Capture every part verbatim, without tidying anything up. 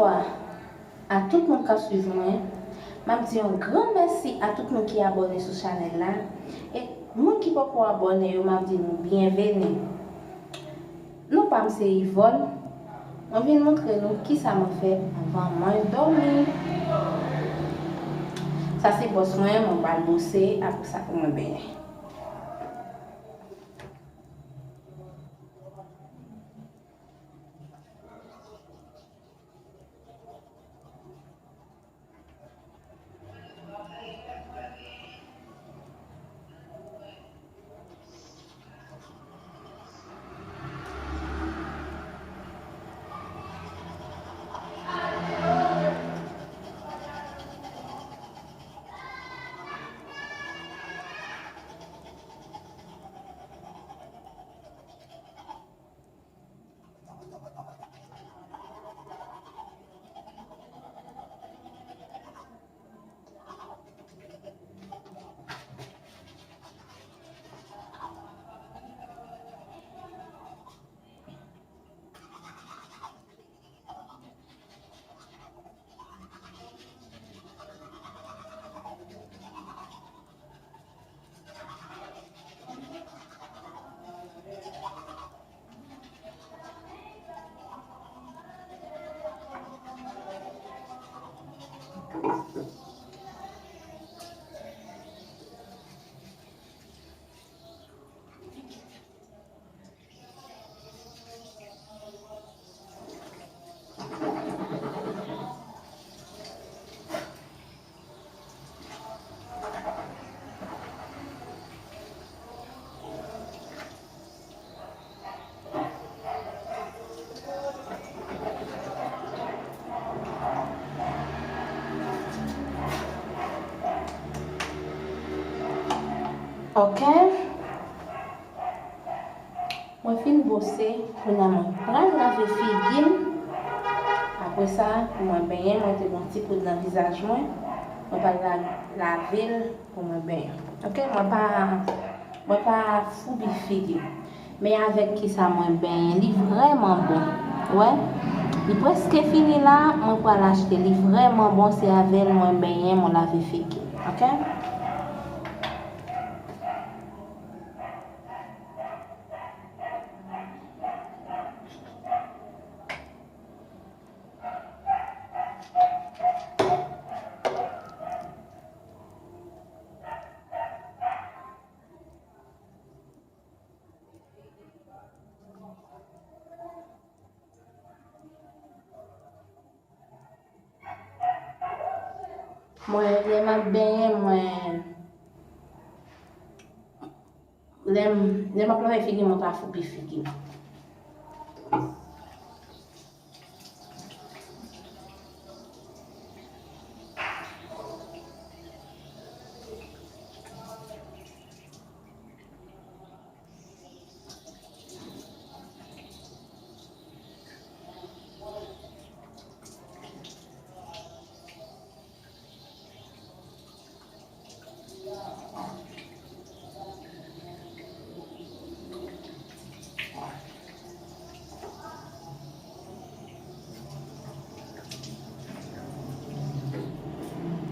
Bonswa a tout moun k ap swiv mwen. M ap di yon gran mèsi a tout moun ki abòne sou chanèl la. E moun ki poko abòne yo, m ap di nou byenveni. Non pa m se Yvonne. Mwen vin montre nou kisa mwen fè anvan mwen dòmi. Sa se bwòs mwen, mwen pral bwose, apre sa pou mwen benyen. Ok. Mwen fin bwose, kounye a mwen pral lave figi m. Apre sa, pou mwen benyen, mwen te gen yon ti poud nan vizaj mwen. Mwen pral la-, lave l pou mwen benyen. Ok, mwen pa, mwen pa foubi figi m. Men avèk kisa mwen benyen, li vrèman bon. Ou wè? Li prèske fini la, mwen pral achte. Li vrèman bon, se avè l mwen benyen, mwen lave figi m. Ok? Mwen, lè m ap benyen, mwen, lè m, lè m ap lave figi m, mwen pa foubi figi m.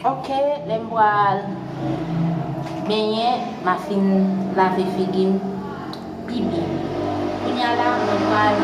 Ok, lè m pral benyen, m a fin lave figi m pi byen. Kounye a la, mwen pral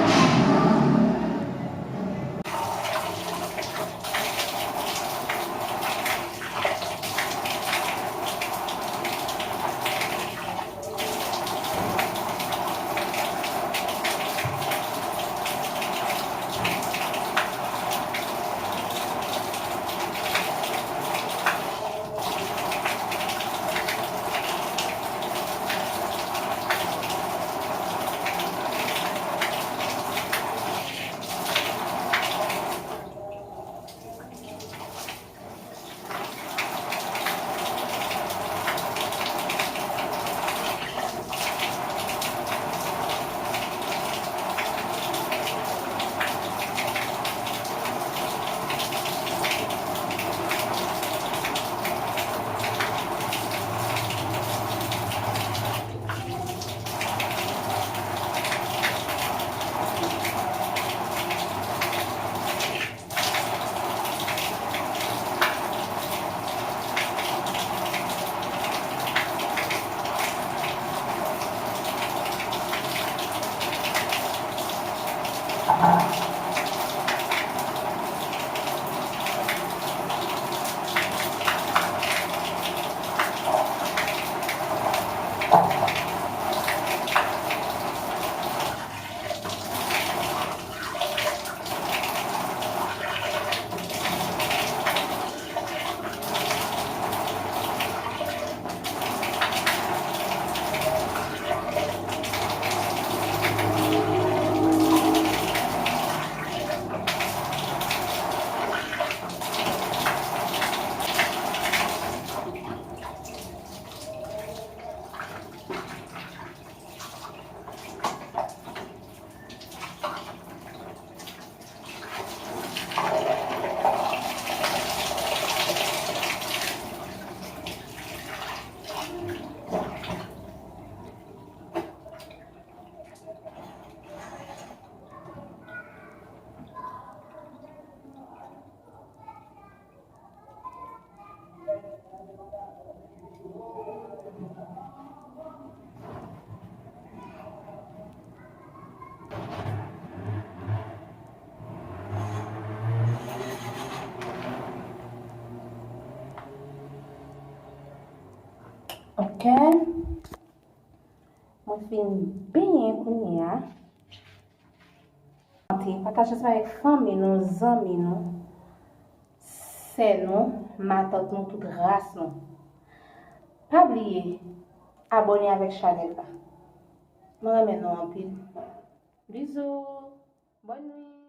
Ok. Mwen fin benyen kounye a. Pataje sa avèk fanmi nou, zanmi nou, sè nou, matant nou, tout ras nou. Pa bliye abòne avèk chanèl la. Mwen renmen nou anpil. Bizou. Bòn nuit.